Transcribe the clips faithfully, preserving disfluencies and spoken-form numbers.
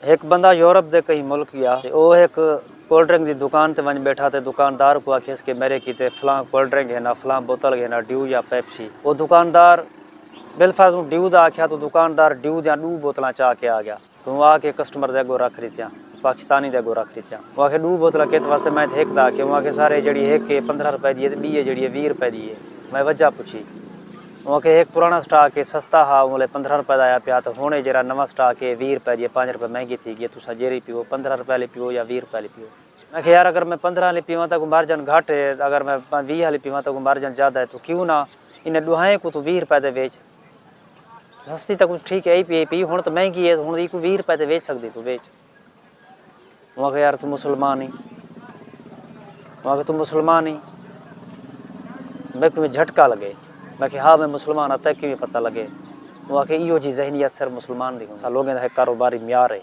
ہک بندہ یورپ دے کہیں ملک ڳیا تے او ہک کولڈ ڈرنک دی دکان تے ونڄ ٻیٹھا تے دکاندار کوں آکھیس کہ میݙے کیتے فلاں کولڈ ڈرنک گھن آ، فلاں بوتل گھن آ، ڈیو یا پیپسی۔ او دکاندار بالفاظ اوں ڈیو دا آکھیا تاں دکاندار ڈیو دیاں ݙو بوتلاں چا کے آ ڳیا۔ توں آ کے کسٹمر دے اڳوں رکھ ݙتیاں، پاکستانی دے اڳوں رکھ ݙتیاں۔ اوں آکھے، "ݙو بوتلاں کت واسطے؟" میں تاں ہک دا آکھے۔ اوں آکھے، "سر، اے جیڑھی ہک ہے پندرہ روپے دی ہے تے ٻئی ہے جیڑھی ہے ویہہ روپے دی ہے۔" میں وجہ پچھی۔ اوں آکھے، "ہک پراݨا سٹاک ہے، سستا ہا، اوں ویلے پندرہ روپے دا آیا پیا، تے ہݨ اے جیڑھا نواں سٹاک ہے، ویہہ روپے دی ہے، پنج روپے مہنگی تھی ڳئی ہے، تساں جیڑھی پیو، پندرہ روپے آلی پیو یا ویہہ روپے آلی پیو۔" میں آکھیا، "یار، اگر میں پندرہ آلی پیواں تاں کوئی مارجن گھٹ ہے، اگر میں پ-، ویہہ آلی پیواں تاں کوئی مارجن زیادہ ہے، تاں کیوں نہ انہیں ݙوہائیں کوں توں ویہہ روپے تے ویچ؟ سستی تاں کجھ ٹھیک ہے، ای پی، ای پی، ہݨ تاں مہنگی ہے، ہݨ ایکوں ویہہ روپے تے ویچ سڳدیں توں، ویچ۔" اوں آکھیا، "یار، توں مسلمان ہیں؟" اوں آکھیا، "توں مسلمان ہیں؟" میکوں وی جھٹکا لڳے۔ میں آکھیا، "ہا، میں مسلمان ہاں، تیکوں کیویں پتہ لڳے؟" اوں آکھیا، "ایہو جی ذہنیت صرف مسلمان دی ہوندی ہے۔ لوگیں دا ہک کاروباری معیار ہے۔"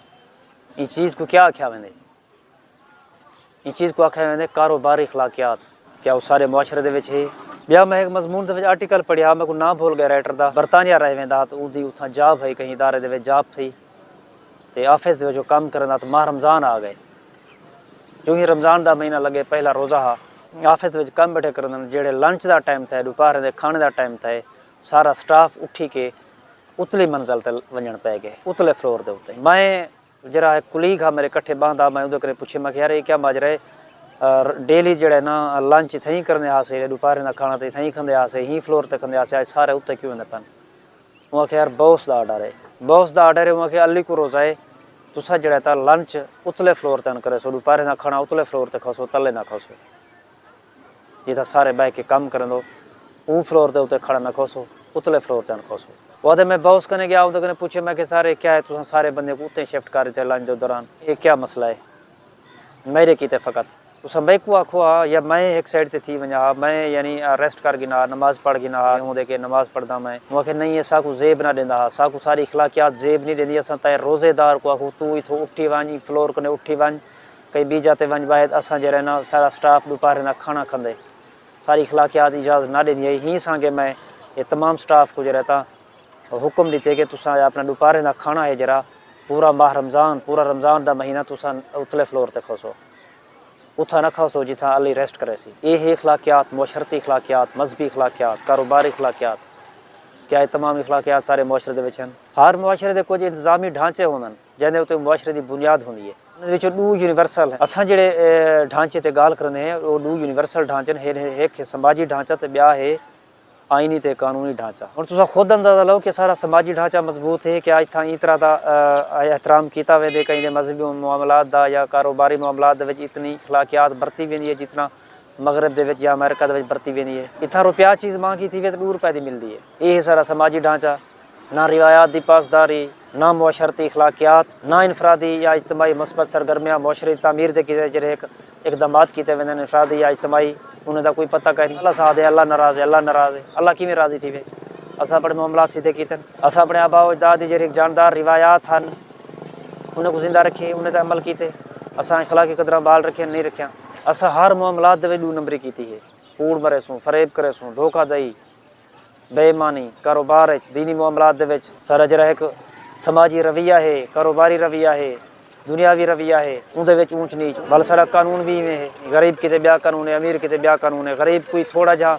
ایں چیز کوں کیا آکھیا ویندے؟ ایں چیز کوں آکھیا ویندے کاروباری اخلاقیات۔ کیا او سارے معاشرے دے وچ ہے؟ ٻیا، میں ہک مضمون دے وچ آرٹیکل پڑھیا، میکوں ناں بھل ڳئے رائٹر دا، برطانیہ رہ ویندا ہا تے اوندی اتھاں جاب ہئی، کہیں ادارے دے وچ جاب تھئی تے آفس دے وچ او کم کریندا ہا تے ماہ رمضان آ ڳئے۔ جوں ہی رمضان دا مہینہ لڳے، پہلا روزہ ہا، آفس دے وچ کم ٻیٹھے کریندن، جیڑھے لنچ دا ٹائم تھئے، ݙوپہر دے کھاݨے دا ٹائم تھئے، سارا سٹاف اٹھی کے اتلی منزل تے ونڄݨ پئے ڳئے، اتلے فلور دے اتے۔ میں جیڑھا ہک کولیگ ہا میݙے کٹھے ٻہندا، میں اوندے کنیں پچھے، میں آکھیا، "یار، اے کیا ماجرا ہے؟ ڈیلی جیڑھا ہے نا، لنچ اتھائیں کریندے ہاسے، ݙوپہریں دا کھاݨا تاں اتھائیں کھاندے ہاسے، ہیں فلور تے کھاندے ہاسے، اڄ سارے اتے کیوں ویندے پن؟" اوں آکھیا، "یار، باس دا آرڈر ہے، باس دا آرڈر ہے۔" اوں آکھیا، "الی کوں روزہ ہے، تساں جیڑھا ہے تاں لنچ اتلے فلور تے کریسو، ݙوپہریں دا کھاݨا اتلے فلور تے کھاسو، تلے نہ کھاسو۔" جتھاں سارے ٻہہ کے کم کریندو، اوں فلور دے اتے کھڑا نہ کھوسو، اتلے فلور تے نہ کھوسو۔ او آہدے، میں باس کنے ڳیا، اوندے کنے پچھے، میں کہ، "سر، اے کیا ہے؟ تساں سارے بندے کوں اتے شفٹ کر ݙتے لنچ دے دوران، اے کیا مسئلہ ہے؟ میݙے کیتے فقط تساں میکوں آکھو ہا یا میں ہک سائیڈ تے تھی ونڄاں ہا، میں یعنی ریسٹ کر گھناں ہا، نماز پڑھ گھناں ہا، اوندے کہ نماز پڑھدا میں۔" اوں آکھیا، "نہیں، اے ساکوں زیب نہ ݙیندا ہا، ساکوں ساری اخلاقیات زیب نہیں ݙیندی، اساں تئیں روزے دار کوں آکھوں، توں اتھوں اٹھی ونڄ، فلور کنے اٹھی ونڄ۔" کئی ٻئی جاہ تے ونڄ ٻاہر، اساں جیڑھا ہے نا، سارا سٹاف ݙوپہریں دا کھاݨا کھاندے۔ ساری اخلاقیات اجازت نہ ݙیندی ہئی۔ ہیں سانگے میں اے تمام سٹاف کوں جیڑھا ہے تاں حکم ݙتے کہ تساں اپݨا ݙوپہریں دا کھاݨا ہے جیڑھا، پورا ماہ رمضان، پورا رمضان دا مہینہ تساں اتلے فلور تے کھوسو۔ اتھاں نہ کھوسو جتھاں الی ریسٹ کریسی۔ اے ہے اخلاقیات، معاشرتی اخلاقیات، مذہبی اخلاقیات، کاروباری اخلاقیات۔ کیا اے تمام اخلاقیات سارے معاشرے دے وچ ہن؟ ہر معاشرے دے کجھ انتظامی ڈھانچے ہوندن، جیندے اتے معاشرے دی بنیاد ہوندی ہے۔ انہاں دے وچوں ݙو یونیورسل ہن۔ اساں جیڑھے، اے، ڈھانچے تے ڳالھ کریندے ہیں، او ݙو یونیورسل ڈھانچے ہن، ہک، ہک سماجی ڈھانچہ تے ٻیا ہے آئینی تے قانونی ڈھانچہ۔ ہݨ تساں خود اندازہ لو کہ سارا سماجی ڈھانچہ مضبوط ہے، کیا اتھاں ایں طرح دا، اے، احترام کیتا ویندے، کہیں دے مذہبی معاملات دا یا کاروباری معاملات دے وچ اتنی اخلاقیات برتی ویندی ہے جتنا مغرب دے وچ یا امریکہ دے وچ برتی ویندی ہے۔ اتھاں روپیہ چیز مہنگی تھیوے تے ݙو روپے دی ملدی ہے۔ اے ہے سارا سماجی ڈھانچہ۔ نہ روایات دی پاسداری، نہ معاشرتی اخلاقیات، نہ انفرادی یا اجتماعی مثبت سرگرمیاں۔ معاشرے دی تعمیر دے کیتے جیڑھے ہک اقدامات کیتے ویندے ہن، انفرادی یا اجتماعی، انہاں دا کوئی پتہ کائنی۔ اللہ ساں آہدے، "اللہ ناراض ہے، اللہ ناراض ہے۔" اللہ کیویں راضی تھیوے؟ اساں اپݨے معاملات سیدھے کیتن۔ اساں اپݨے آباء و اجداد دی جیڑھی جاندار روایات ہن، انہاں کوں زندہ رکھے، انہاں تے عمل کیتے۔ اساں اخلاقی قدراں بحال رکھیاں، نہیں رکھیاں۔ اساں ہر معاملات دے وچ ݙو نمبری کیتی ہے۔ کوڑ مریسوں، فریب کریسوں، دھوکہ دئی، بے ایمانی، کاروبار اچ، دینی معاملات دے وچ۔ سارا جیڑھا ہک سماجی رویہ ہے، کاروباری رویہ ہے، دنیاوی رویہ ہے، اوندے وچ اونچ نیچ۔ ول سارا قانون وی ایویں ہے، غریب کیتے ٻیا قانون ہے، امیر کیتے ٻیا قانون ہے۔ غریب کوئی تھوڑا جیہا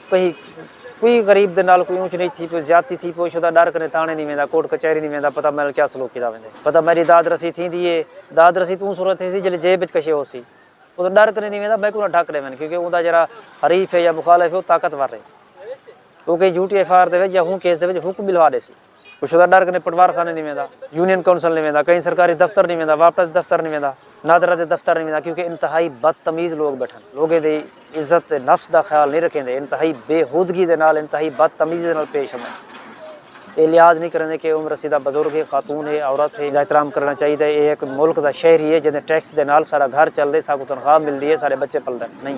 کہیں، کوئی غریب دے نال کوئی اونچ نیچ تھی پئی، زیادتی تھی پئی، شدا ݙر کنے تھاݨے نہیں ویندا، کورٹ کچہری نہیں ویندا، پتہ میݙے نال کیا سلوک کیتا ویندے، پتہ میݙی داد رسی تھیندی ہے۔ داد رسی توں صورت تھیسی جیڑھے جیب وچ کشے ہوسی۔ او تاں ݙر کنے نہیں ویندا، میکوں نہ ڈھک ݙیون، کیونکہ اوندا جیڑھا حریف ہے یا مخالف ہے، او طاقتور ہے۔ او کہیں جھوٹی ایف آئی آر دے وچ یا ہوں کیس دے وچ، ہوں کوں ٻلوا ݙیسی۔ او شدا ݙر کنے پٹوار خانے نہیں ویندا، یونین کونسل نہیں ویندا، کہیں سرکاری دفتر نہیں ویندا، واپڈا دے دفتر نہیں ویندا، نادرا دے دفتر نہیں ویندا، کیونکہ انتہائی بدتمیز لوگ ٻیٹھن۔ لوگیں دی عزت نفس دا خیال نہیں رکھیندے، انتہائی بے ہودگی دے نال، انتہائی بدتمیزی دے نال پیش آندن۔ اے لحاظ نہیں کریندے کہ عمر رسیدہ بزرگ ہے، خاتون ہے، عورت ہے، دا احترام کرݨا چاہیدا ہے۔ اے ہک ملک دا شہری ہے، جیندے ٹیکس دے نال سارا گھر چلدے، ساکوں تنخواہ ملدی ہے، سارے بچے پلدن۔ نہیں،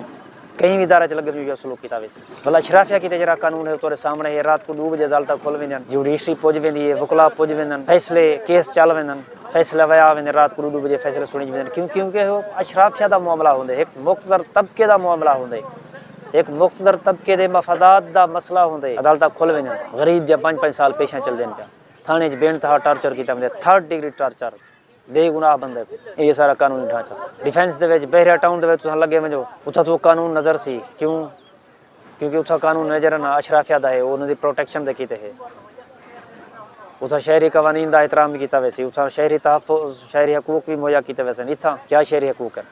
کہیں وی ادارے چ لڳے ونڄو، ایہو سلوک کیتا ویسی۔ بھلا اشرافیہ کیتے جیڑھا قانون ہے، او تہاݙے سامݨے ہے۔ رات کوں ݙو بجے عدالتاں کھل ویندین، جوڈیشری پڄ ویندی ہے، وکلا پڄ ویندن، فیصلے، کیس چل ویندن، فیصلے ویا ویندن، رات کوں ݙو ݙو بجے فیصلے سݨیج ویندن۔ کیوں؟ کیونکہ او اشرافیہ دا معاملہ ہوندے، ہک مقتدر طبقے دا معاملہ ہوندے، ہک مقتدر طبقے دے مفادات دا مسئلہ ہوندے۔ عدالتاں کھل ویندن، غریب دیاں پنج پنج سال پیشاں چلدین پیاں۔ تھاݨے اچ بے انتہا ٹارچر کیتا ویندے، تھرڈ ڈگری ٹارچر۔ بے گناہ بندے کوں۔ یہ سارا قانونی ڈھانچہ۔ ڈیفنس دے وچ، بحریہ ٹاؤن دے وچ تساں لگے ونجو، اتھاں توں قانون نظر سی۔ کیوں؟ کیونکہ اتھاں قانون نظر نہ اشرافیہ دا ہے، وہ انہاں دی پروٹیکشن دے کیتے ہے۔ اتھاں شہری قوانین دا احترام بھی کیتا ویسی، اتھاں شہری تحفظ، شہری حقوق بھی مہیا کیتے ویسن۔ اتھاں کیا شہری حقوق ہیں؟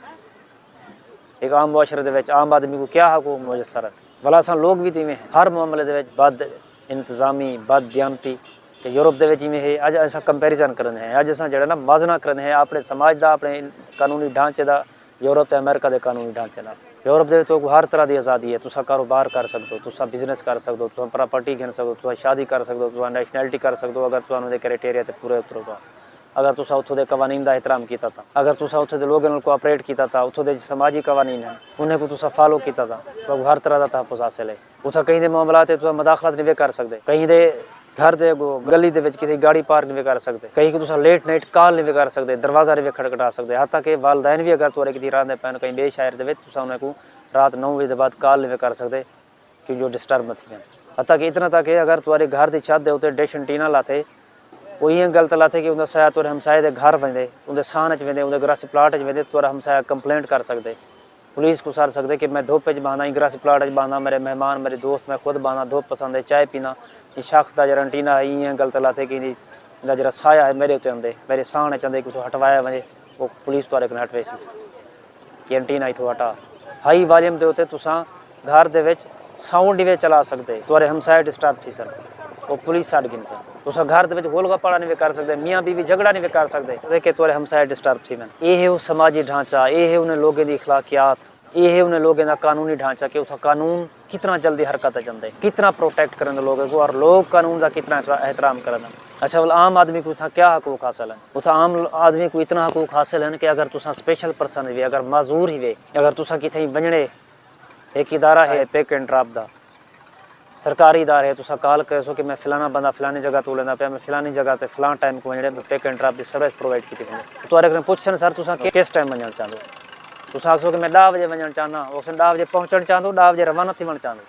ایک عام معاشرے دے وچ عام آدمی کو کیا حقوق میسر ہیں؟ ولا اساں لوگ بھی تیویں ہیں، ہر معاملے دے وچ بد انتظامی، بد دیانتی۔ تے یورپ دے وچ ایویں ہے۔ اج اساں کمپیریزن کرن ہیں، اج اساں جڑا نا موازنہ کرن ہیں اپنے سماج دا، اپنے قانونی ڈھانچے دا، یورپ تے امریکہ دے قانونی ڈھانچے نال۔ یورپ دے وچ تہاکوں ہر طرح دی آزادی ہے، تساں کاروبار کر سکدو، تساں بزنس کر سکدو، تساں پراپرٹی گھن سکدو، تساں شادی کر سکدو، تساں نیشنلٹی کر سکدو، اگر تساں انہاں دے کرائٹیریا تے پورے اترو تاں۔ اگر تساں اتھوں دے قوانین دا احترام کیتا تاں، اگر تساں اتھوں دے لوگاں نال کوآپریٹ کیتا تاں، اتھوں دے سماجی قوانین ہیں، انہیں کوں تساں فالو کیتا تاں، تہاکوں ہر طرح دا تحفظ حاصل ہے۔ اتھاں کہیں دے معاملات تے تساں مداخلت نہیں وے کر سکدے، کہیں دے گھر دے اگوں گلی دے وچ کسی گاڑی پارک نہیں وے کر سکدے، کہیں کوں تساں لیٹ نائٹ کال نہیں وے کر سکدے، دروازہ نہیں وے کھٹکھٹا سکدے۔ حتیٰ کہ والدین بھی اگر تہاڈے کیتے راندے پئن کہیں ٻئے شہر دے وچ، تساں انہاں کوں رات نو وجے دے بعد کال نہیں وے کر سکدے، کیوں جو ڈسٹرب مہ تھین۔ حتیٰ کہ اتنا تک کہ اگر تہاڈے گھر دی چھت دے اتے ڈش انٹینا لاتھے، او ایہہ غلط لاتھے کہ اوندا سایہ تہاڈے ہمسائے دے گھر ویندے، اوندے سان اچ ویندے، اوندے گراسی پلاٹ اچ ویندے، تہاڈا ہمسایہ کمپلینٹ کر سکدے، پولیس کوں سڈ سکدے کہ میں دھپ اچ بانداں، ایں گراسی پلاٹ اچ بانداں، میڈے مہمان، میڈے دوست، میں خود بانداں، دھپ پسند ہے، چائے پینداں، ایں شخص دا جیڑا انٹینا ہے، ایہہ غلط لاتھے کہ ایندی، ایندا جیڑا سایہ ہے میڈے اتے آندے، میڈے سان اچ آندے، کتھوں ہٹوایا ونجے، او پولیس تہاڈے کنے ہٹویسی۔ کہ انٹینا اتھوں ہٹا۔ ہائی والیم دے اتے تساں گھر دے وچ ساؤنڈ ایویں چلا سکدے، تہاڈے ہمسائے ڈسٹرب تھیسن، او پولیس سڈ گھنسن۔ تساں گھر دے وچ گول گپاڑا نہیں وے کر سکدے، میاں بیوی جھگڑا نہیں وے کر سکدے، تاکہ تہاڈے ہمسائے ڈسٹرب تھیون۔ اے ہے او سماجی ڈھانچہ، اے ہے انہیں لوگیں دی اخلاقیات، اے ہے انہیں لوگیں دا قانونی ڈھانچہ کہ اتھاں قانون کتنا جلدی حرکت اچ آندے، کتنا پروٹیکٹ کرن لوگیں کوں، اور لوگ قانون دا کتنا احترا-، احترام کرن۔ اچھا، ول عام آدمی کوں اتھاں کیا حقوق حاصل ہیں؟ اتھاں عام آدمی کوں اتنا حقوق حاصل ہیں کہ اگر تساں سپیشل پرسن ہوے، اگر معذور ہوے، اگر تساں کتھے ونجنے، ایک ادارہ ہے پک اینڈ ڈراپ دا، سرکاری ادارہ ہے، تساں کال کریسو کہ میں فلانا بندہ فلانی جگہ توں لیندا پیا، میں فلانی جگہ تے فلاں ٹائم کوں ونجنے، میں پک اینڈ ڈراپ دی سروس پرووائڈ کیتی ویندے۔ تہاڈے کوں پچھسن، سر تساں کہ-، کس ٹائم ونجن چاہندے ہو؟ تساں آکھسو کہ میں ݙاہ وجے ونجن چاہنداں، او آکھسن ݙاہ وجے پہنچن چاہندو، ݙاہ وجے روانہ تھیوݨ چاہندو۔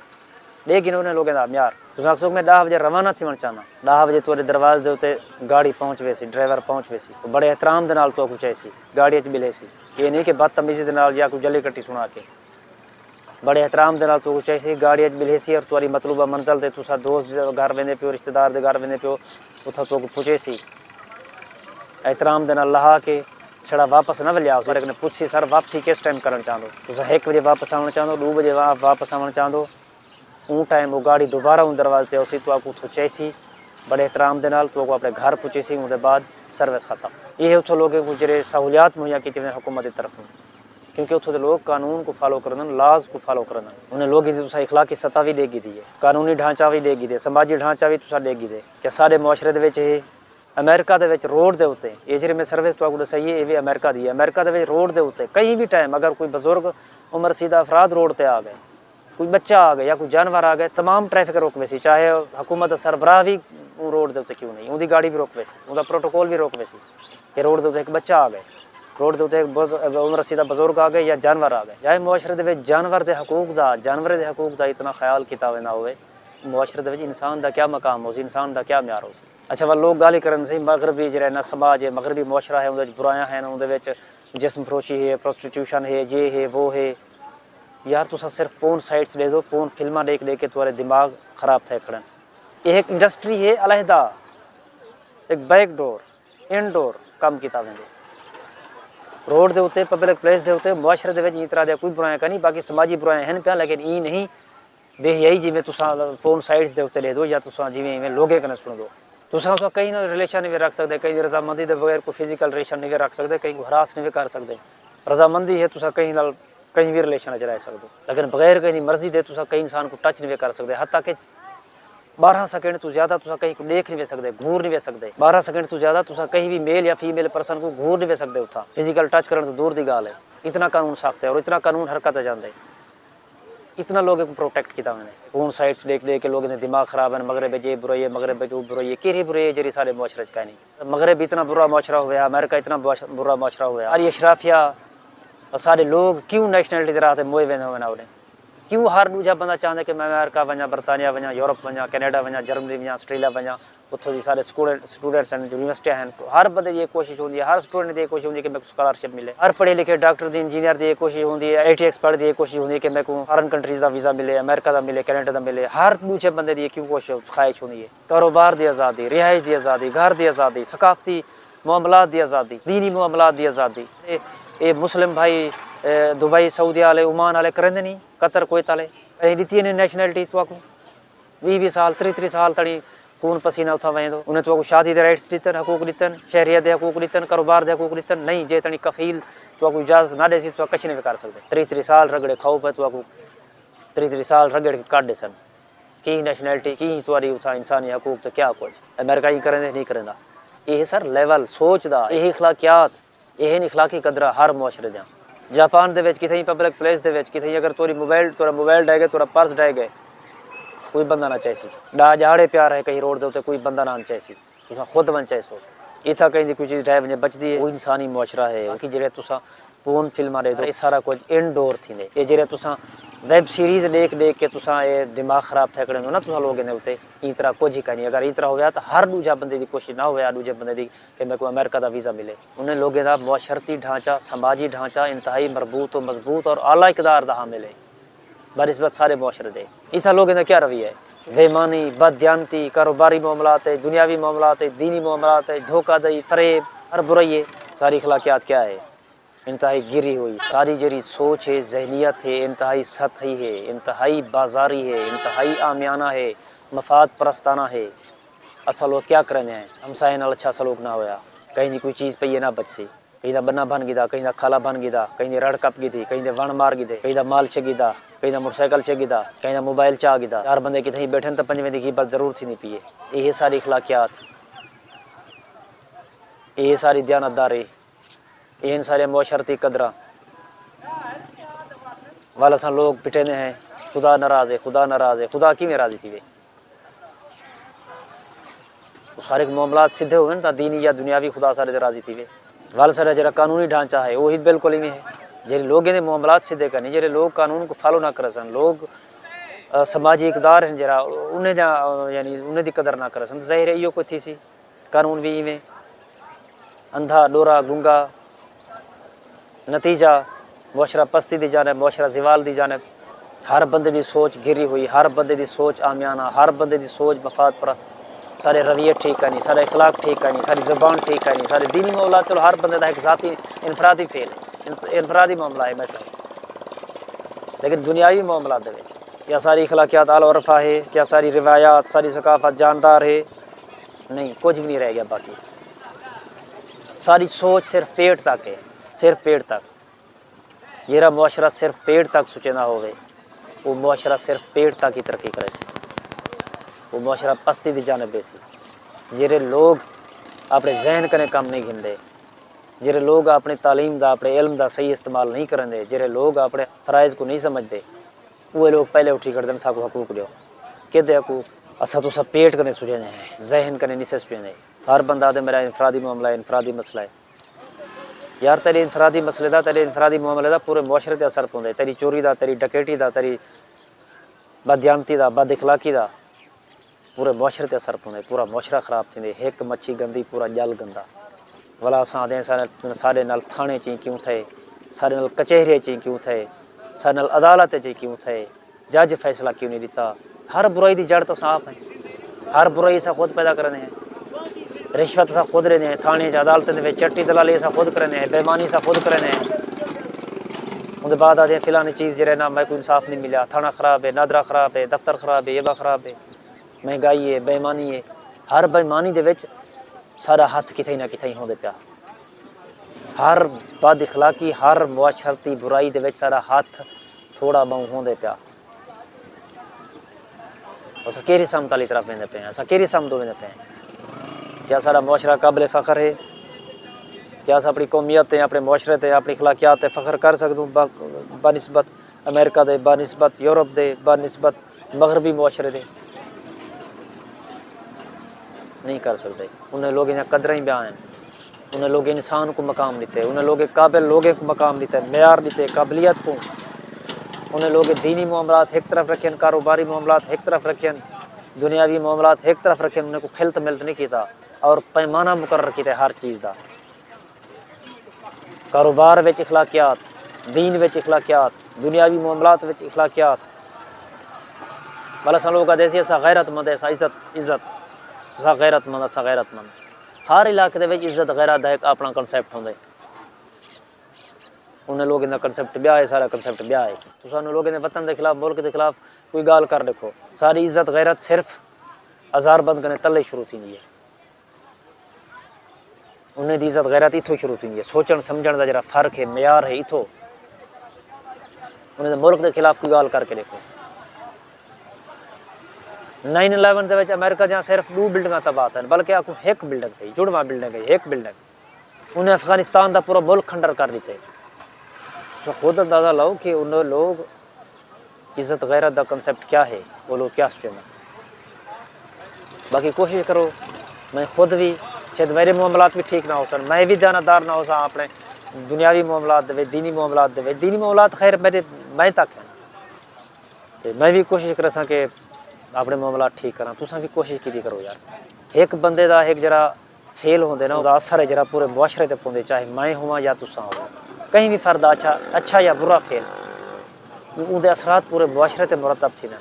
ݙیکھ گھنو انہیں لوگیں دا معیار۔ تساں آکھسو کہ میں ݙاہ وجے روانہ تھیوݨ چاہنداں، ݙاہ وجے تہاڈے دروازے دے اتے گاڑی پہنچ ویسی، ڈرائیور پہنچ ویسی، او بڑے احترام دے نال تہاکوں چیسی، گاڑی اچ ٻلھیسی۔ اے نہیں کہ بدتمیزی دے نال یا کوئی جلی کٹی سݨا کے۔ بڑے احترام دے نال تہاکوں چیسی، گاڑی اچ ٻلھیسی اور تہاڈی مطلوبہ منزل تے تساں دوست دے گھر ویندے پیو، رشتہ دار دے گھر ویندے پیو، اتھاں تہاکوں پہنچیسی۔ احترام دے نال لہا کے چھڑا واپس نہ ولیا، تہاڈے کنے پچھسی، سر واپسی کس ٹائم کرݨ چاہندو؟ تساں ہک وجے واپس آوݨ چاہندو، ݙو وجے وا-، واپس آوݨ چاہندو، اوں ٹائم او گاڑی دوبارہ اوں دروازے تے آسی، تہاکوں اتھوں چیسی، بڑے احترام دے نال تہاکوں اپݨے گھر پہنچیسی، اوندے بعد سروس ختم۔ ایہے اتھوں لوگیں کوں جیڑھے سہولیات مہیا کیتی ویندن حکومت دی طرفوں، کیونکہ اتھوں دے لوگ قانون کوں فالو کریندن، لاز کوں فالو کریندن۔ انہیں لوگیں دی تساں اخلاقی سطح وی ݙیکھ گھدی ہے، قانونی ڈھانچہ وی ݙیکھ گھدے، سماجی ڈھانچہ وی تساں ݙیکھ گھدے کہ ساݙے معاشرے دے وچ ہے۔ امریکہ دے وچ روڈ دے اتے، اے جیڑھی میں سروس تہاکوں ݙسائی ہے، اے وی امریکہ دی ہے۔ امریکہ دے وچ روڈ دے اتے کہیں وی ٹائم اگر کوئی بزرگ، عمر رسیدہ افراد روڈ تے آ ڳئے، کوئی ٻچہ آ ڳئے یا کوئی جانور آ ڳئے، تمام ٹریفک رک ویسی، چاہے حکومت دا سربراہ وی اوں روڈ دے اتے کیوں نہیں، اوندی گاڑی وی رک ویسی، اوندا پروٹوکول وی رک ویسی کہ روڈ دے اتے ہک ٻچہ آ ڳئے، روڈ دے اتے ہک بز-، عمر رسیدہ بزرگ آ ڳئے یا جانور آ ڳئے۔ یا معاشرے دے وچ جانور دے حقوق دا، جانوریں دے حقوق دا اتنا خیال کیتا ویندا ہووے، معاشرے دے وچ انسان دا کیا مقام ہوسی، انسان دا کیا معیار ہوسی؟ اچھا، ول لوگ ڳالھ ہی کرن سی، مغربی جیڑھا ہے نا سماج ہے، مغربی معاشرہ ہے، اوندے وچ برائیاں ہیں، اوندے وچ جسم فروشی ہے، پروسٹیٹیوشن ہے، یہ ہے، وہ ہے۔ یار، تساں صرف پورن سائٹس ݙیکھدو، پورن فلماں ݙیکھ ݙیکھ کے تہاڈے دماغ خراب تھئے کھڑن۔ یہ ایک انڈسٹری ہے علیحدہ، ایک بیک ڈور، ان ڈور کم کیتا ویندے۔ روڈ دے اتے، پبلک پلیس دے اتے، معاشرے دے وچ ایں طرح دیاں کوئی برائیاں کائنی، باقی سماجی برائیاں ہن پیاں، لیکن ایں نہیں بے حیائی جیویں تساں پورن سائٹس دے اتے ݙیکھدو یا تساں جیویں ایویں لوگیں کنے سݨدو۔ تساں، تساں کہیں نال ریلیشن نہیں وے رکھ سڳدے، کہیں دی رضامندی دے بغیر کوئی فزیکل ریلیشن نہیں وے رکھ سڳدے، کہیں کوں ہراس نہیں وے کر سڳدے۔ رضامندی ہے تساں کہیں نال کہیں وی ریلیشن اچ رہ سڳدو، لیکن بغیر کہیں دی مرضی دے تساں کہیں انسان کوں ٹچ نہیں وے کر سڳدے۔ حتیٰ کہ ٻارہاں سیکنڈ توں زیادہ تساں کہیں کوں ݙیکھ نہیں وے سڳدے، گھور نہیں وے سڳدے۔ ٻارہاں سیکنڈ توں زیادہ تساں کہیں وی میل یا فیمیل پرسن کوں گھور نہیں وے سڳدے۔ اتھاں فزیکل ٹچ کرݨ توں دور دی ڳالھ ہے۔ اتنا قانون سخت ہے اور اتنا قانون حرکت اچ آندے۔ اتنا لوگیں کوں پروٹیکٹ کیتا ویندے۔ پورن سائٹس ݙیکھ ݙیکھ کے لوگیں دے دماغ خراب ہن، مغرب اچ اے برائی ہے، مغرب اچ او برائی ہے، کیڑھی برائی ہے جیڑھی ساݙے معاشرے اچ کائنی؟ مغرب اتنا برا معاشرہ ہویا، امریکہ اتنا بش-، برا معاشرہ ہویا۔ اری اشرافیہ، ساݙے لوگ کیوں نیشنلٹی دے راہ تے موئے ویندے ہوون آوݨے؟ کیوں ہر ݙوجھا بندہ چاہندے کہ میں امریکہ ونڄاں، برطانیہ ونڄاں، یورپ ونڄاں، کینیڈا ونڄاں، جرمنی ونڄاں، آسٹریلیا ونڄاں؟ اتھوں دی سارے سٹوڈنٹ سٹوڈنٹس ہن، یونیورسٹیاں ہن۔ ہر بندے دی یہ کوشش ہوندی ہے، ہر سٹوڈنٹ دی یہ کوشش ہوندی ہے کہ میکوں سکالرشپ ملے۔ ہر پڑھے لکھے ڈاکٹر دی، انجینئر دی یہ کوشش ہوندی ہے، آئی ٹی ایکسپرٹ دی یہ کوشش ہوندی ہے کہ میکوں فارن کنٹریز دا ویزا ملے، امریکہ دا ملے، کینیڈا دا ملے۔ ہر ݙوجھے بندے دی کیوں کوشش، خواہش ہوندی ہے؟ کاروبار دی آزادی، رہائش دی آزادی، گھر دی آزادی، ثقافتی معاملات دی آزادی، دینی معاملات دی آزادی۔ اے اے مسلم بھائی، اے دبئی، سعودی والے، عمان والے کریندے نہیں، قطر، کویت والے، اے ݙتی نے نیشنلٹی تہاکوں؟ ویہہ ویہہ سال، تریہہ تریہہ سال تڑیں خون پسینہ اتھاں وہندو۔ انہیں تہاکوں شادی دے رائٹس ݙتن، حقوق ݙتن، شہریت دے حقوق ݙتن، کاروبار دے حقوق ݙتن؟ نہیں، جے تڑیں کفیل تہاکوں اجازت نہ ݙیسی، تہاں کچھ نہیں کر سڳدے۔ تریہہ تریہہ سال رڳڑے کھاؤ پئے، تہاکوں تریہہ تریہہ سال رڳڑ کے کڈھ ݙیسن۔ کی نیشنلٹی، کی تہاݙی اتھاں انسانی حقوق تے کیا کچھ؟ امریکہ ایں کریندے؟ نہیں کریندا۔ اے سر لیول سوچ دا، اے اخلاقیات، اے ہن اخلاقی قدراں ہر معاشرے دیاں۔ جاپان دے وچ کتھائیں پبلک پلیس دے وچ کتھائیں اگر تہاݙی موبائل، تہاݙا موبائل ڈھہ ڳئے، تہاݙا پرس ڈھہ ڳئے، کوئی بندہ نہ چیسی۔ ݙاہ ڄہاڑے پیا رہے کہیں روڈ دے اتے، کوئی بندہ نہ چیسی۔ تساں خود ونڄ چیسو۔ اتھاں کہیں دی کوئی چیز ڈھہ ونڄے بچدی ہے، او انسانی معاشرہ ہے۔ باقی جیڑھے تساں پون فلماں ݙیکھدو، اے سارا کجھ انڈور تھیندے۔ اے جیڑھے تساں ویب سیریز ݙیکھ ݙیکھ کے تساں اے دماغ خراب تھئے کھڑے ہو نا، تساں لوگیں دے اتے ایں طرح کجھ ہی کائنی۔ اگر ایں طرح ہویا تاں ہر ݙوجھا بندے دی کوشش نہ ہویا، ݙوجھے بندے دی، کہ میکوں امریکہ دا ویزا ملے۔ انہیں لوگیں دا معاشرتی ڈھانچہ، سماجی ڈھانچہ انتہائی مربوط و مضبوط اور اعلیٰ اقدار دا حامل ہے بنسبت سارے معاشرے دے۔ اتھاں لوگیں دا کیا رویہ ہے؟ بے ایمانی، بد دیانتی، کاروباری معاملات ہے، دنیاوی معاملات ہے، دینی معاملات ہے، دھوکہ دہی، فریب، ہر برائی ہے۔ ساری اخلاقیات کیا ہے؟ انتہائی گری ہوئی۔ ساری جیڑھی سوچ ہے، ذہنیت ہے، انتہائی سطحی ہے، انتہائی بازاری ہے، انتہائی عامیانہ ہے، مفاد پرستانہ ہے۔ اساں لوگ کیا کریندے ہیں؟ ہمسائیں نال اچھا سلوک نہ ہویا، کہیں دی کوئی چیز پئی ہے نہ بچسی، کہیں دا بنہ بھن گھدا، کہیں دا کھالا بھن گھدا، کہیں دی رڑ کپ گھدی، کہیں دے وݨ مار گھدے، کہیں دا مال چک گھدا، کہیں دا موٹرسائیکل چک گھدا، کہیں دا موبائل چا گھدا۔ چار بندے کتھائیں بیٹھن تاں پنجویں دی غیبت ضرور تھیندی پئی ہے۔ اے ساری اخلاقیات، اے ساری دیانتداری، اے ہن سارے معاشرتی قدراں۔ ول اساں لوگ پٹیندے ہیں، خدا ناراض ہے، خدا ناراض ہے۔ خدا کیویں راضی تھیوے؟ او سارے معاملات سدھے ہوون تاں دینی یا دنیاوی خدا سارے تے راضی تھیوے۔ ول سارا جیڑھا قانونی ڈھانچہ ہے، وہی بالکل ایویں ہے۔ جیڑھے لوگیں دے معاملات سدھے کائنی، جیڑھے لوگ قانون کوں فالو نہ کریسن، لوگ، آ، سماجی اقدار ہن جیڑھا، انہیں دا، آ، یعنی انہیں دی قدر نہ کریسن، ظاہر ہے ایہو کجھ تھیسی۔ قانون وی ایویں، اندھا، ڈورا، گنگا۔ نتیجہ، معاشرہ پستی دی جانب، معاشرہ زوال دی جانب۔ ہر بندے دی سوچ گری ہوئی، ہر بندے دی سوچ عامیانہ، ہر بندے دی سوچ مفاد پرست۔ سارے رویے ٹھیک کائنی، سارا اخلاق ٹھیک کائنی، ساری زبان ٹھیک کائنی، سارے دینی معاملات، چلو ہر بندے دا ہک ذاتی انفرادی فیل ہے، انف-، انفرادی معاملہ ہے، میٹر ہے۔ لیکن دنیاوی معاملات دے وچ کیا ساری اخلاقیات اعلیٰ و رفع ہے؟ کیا ساری روایات، ساری ثقافت جاندار ہے؟ نہیں، کجھ وی نہیں رہ ڳیا باقی۔ ساری سوچ صرف پیٹ تک ہے، صرف پیٹ تک۔ جیڑھا معاشرہ صرف پیٹ تک سوچیندا ہووے، او معاشرہ صرف پیٹ تک ہی ترقی کریسی۔ او معاشرہ پستی دی جانب ویسی۔ جیڑھے لوگ اپݨے ذہن کنے کم نہیں گھندے، جیڑھے لوگ اپݨی تعلیم دا، اپݨے علم دا صحیح استعمال نہیں کریندے، جیڑھے لوگ اپݨے فرائض کوں نہیں سمجھدے، اوہے لوگ پہلے اٹھی کھڑدن، ساکوں حقوق ݙیو۔ کیندے حقوق؟ اساں تساں پیٹ کنے سوچیندے ہیں، ذہن کنے نسے سوچیندے۔ ہر بندہ آہدے میرا انفرادی معاملہ ہے، انفرادی مسئلہ ہے۔ یار، تیݙے انفرادی مسئلے دا، تیݙے انفرادی معاملے دا پورے معاشرے تے اثر پوندے۔ تیݙی چوری دا، تیݙی ڈکیٹی دا، تیݙی بددیانتی دا، بد اخلاقی دا پورے معاشرے تے اثر پوندے۔ پورا معاشرہ خراب تھیندے۔ ہک مچھی گندی، پورا ڄل گندا۔ ولا اساں آہدے ہیں، سارے، ساݙے نال تھاݨے چیں کیوں تھئے، ساݙے نال کچہریاں چیں کیوں تھئے، ساݙے نال عدالت چیں کیوں تھئے؟ جج فیصلہ کیوں نہیں ݙتا؟ ہر برائی دی جڑ تاں اساں آپ ہیں۔ ہر برائی اساں خود پیدا کریندے ہیں۔ رشوت اساں خود ݙیندے ہیں، تھاݨے چ عدالتیں دے وچ چٹی دلالی اساں خود کریندے ہیں، بے ایمانی اساں خود کریندے ہیں۔ اوندے بعد آہدے ہیں فلانی چیز جیڑھے نال میکوں انصاف نہیں ملیا، تھاݨہ خراب ہے، نادرا خراب ہے، دفتر خراب ہے، ایبا خراب ہے، مہنگائی ہے، بے ایمانی ہے۔ ہر بے ایمانی دے وچ ساݙا ہتھ کتھائیں نہ کتھائیں ہوندے پیا۔ ہر بد اخلاقی، ہر معاشرتی برائی دے وچ ساݙا ہتھ تھوڑا ٻہوں ہوندے پیا۔ اساں کیڑھی سمت آلی طرف ویندے پئے ہیں؟ اساں کیڑھی سمت ݙو ویندے پئے ہیں؟ کیا ساݙا معاشرہ قابل فخر ہے؟ کیا اساں اپݨی قومیت تے، اپݨے معاشرے تے، اپݨی اخلاقیات تے فخر کر سڳدوں ب-، بنسبت امریکہ دے، بنسبت یورپ دے، بنسبت مغربی معاشرے دے؟ نہیں کر سڳدے۔ انہیں لوگیں دیاں قدراں ہی ٻیاں ہن۔ انہیں لوگیں انسان کوں مقام ݙتے، انہیں لوگیں قابل لوگیں کوں مقام ݙتے، معیار ݙتے، قابلیت کوں۔ انہیں لوگیں دینی معاملات ہک طرف رکھن، کاروباری معاملات ہک طرف رکھن، دنیاوی معاملات ہک طرف رکھے، انہیں کو کھلت ملت نہیں کیتا اور پیمانہ مقرر کیتے ہر چیز دا۔ کاروبار وچ اخلاقیات، دین وچ اخلاقیات، دنیاوی معاملات وچ اخلاقیات۔ بھلا اساں لوگ آہدے سی اساں غیرت مند ہیں، اساں عزت، عزت، اساں غیرت مند، اساں غیرت مند۔ ہر علاقے دے وچ عزت غیرت دا ایک اپنا کنسیپٹ ہوندے۔ انہیں لوگوں دا کنسیپٹ ٻیا ہے، سارا کنسیپٹ ٻیا ہے۔ تساں انہیں لوگوں دے وطن دے خلاف، ملک دے خلاف کوئی ڳالھ کر ݙیکھو۔ ساری عزت غیرت صرف ہزار بند کنے تلے شروع تھیندی ہے۔ انہیں دی عزت غیرت اتھوں شروع تھیندی ہے۔ سوچݨ سمجھݨ دا جڑا فرق ہے، معیار ہے، اتھوں انہیں دے ملک دے خلاف کوئی ڳالھ کر کے ݙیکھو۔ نائن الیون دے وچ امریکہ دیاں صرف ݙو بلڈنگاں تباہ تھین، بلکہ آکھوں ہک بلڈنگ تھی، جڑواں بلڈنگ ہے، ہک بلڈنگ۔ انہیں افغانستان دا پورا ملک کھنڈر کر ݙتے۔ سو خود اندازہ لاؤ کہ انہیں لوگ عزت غیرت دا کنسیپٹ کیا ہے، وہ لوگ کیا سوچیں۔ باقی کوشش کرو، میں خود بھی، شاید میرے معاملات بھی ٹھیک نہ ہو سن، میں بھی دیانتدار نہ ہو سا اپنے دنیاوی معاملات دے وچ، دینی معاملات دے وچ۔ دینی معاملات خیر میرے، میں تک ہیں۔ تے میں بھی کوشش کریساں کہ اپنے معاملات ٹھیک کراں، تساں بھی کوشش کیتی کرو یار۔ ہک بندے دا ہک جڑا فیل ہوندے نا، اوندا اثر ہے جڑا پورے معاشرے تے پوندے، چاہے میں ہواں یا تساں ہو۔ کہیں بھی فرد دا اچھا، اچھا یا برا فیل، اوندے اثرات پورے معاشرے تے مرتب تھیندے۔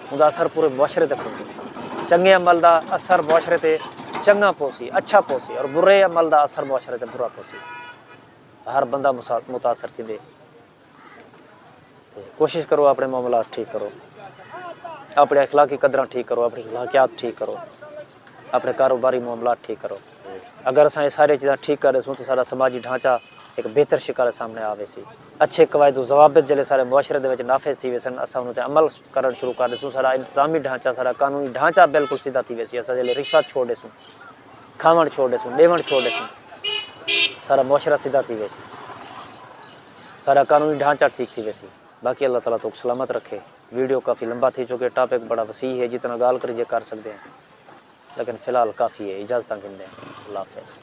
اوندا اثر پورے معاشرے تے پوندے۔ چنگے عمل دا اثر معاشرے تے چنگا پوسی، اچھا پوسی، اور برے عمل دا اثر معاشرے تے برا پوسی۔ ہر بندہ مسا-، متاثر تھیندے۔ تے کوشش کرو اپنے معاملات ٹھیک کرو، اپنے اخلاقی قدراں ٹھیک کرو، اپنی اخلاقیات ٹھیک کرو، اپنے کاروباری معاملات ٹھیک کرو۔ اگر اساں یہ ساری چیزاں ٹھیک کر ݙیسوں تو سارا سماجی ڈھانچہ ایک بہتر شکل سامنے آ ویسی۔ اچھے قواعد و ضوابط جلے سارے معاشرے دے وچ نافذ تھی ویسن، اساں انہاں تے عمل کرن شروع کر ݙیسوں، سارا انتظامی ڈھانچہ، سارا قانونی ڈھانچہ بالکل سیدھا تھی ویسی۔ اساں جلے رشوت چھوڑ ݙیسوں، کھاوݨ چھوڑ ݙیسوں، ݙیوݨ چھوڑ ݙیسوں، سارا معاشرہ سیدھا تھی ویسی، سارا قانونی ڈھانچہ ٹھیک تھی ویسی۔ باقی اللہ تعالیٰ توک سلامت رکھے۔ ویڈیو کافی لمبا تھی چکے، ٹاپک بڑا وسیع ہے، جتنا ڳالھ کریجے کر سڳدے ہیں، لیکن فی الحال کافی ہے۔ اجازتاں گھندے ہیں، اللہ حافظ۔